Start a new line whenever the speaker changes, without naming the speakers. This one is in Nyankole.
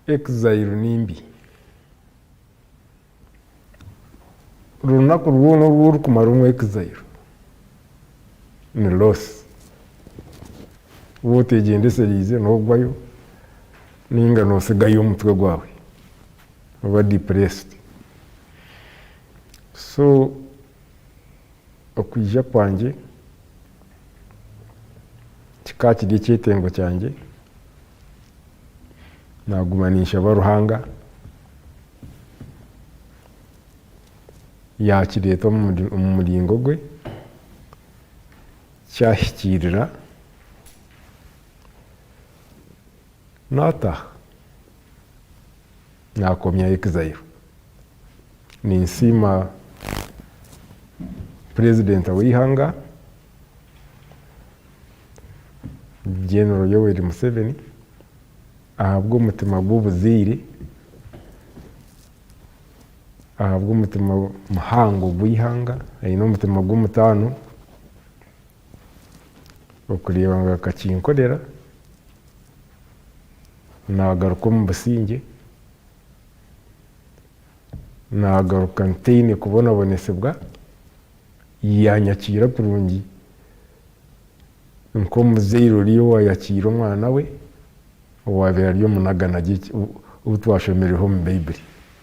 Exile ni mbi. Orunaku rwona oru orikumara omu exile ni loss. Waaba otegyendesereize nogwayo ninga nosigayo omutwe gwawe oba depressed. So okwija kwangye kikaba kiri ekyetengo kyangye, naguma ninshaba Ruhanga yakireeta omu muringo gwe, kyahikiirira nataaha nakomya exile. Ninsiima Purezidenti w'eihanga General Yoweri Museveni ahabw'omutima gw'obuzaire, ahabw'omutima muhango gw'eihanga, aine omutima gw'omutaano okureeba ngu akakinkorera nagaruka omu busingye. Naagaruka ntaine kubonabonesibwa, yaanyakiira kurungi nk'omuzaire oriya owaayakiire omwana we owaabaire ari omunaganagye ou twashomireho omu Baiburi.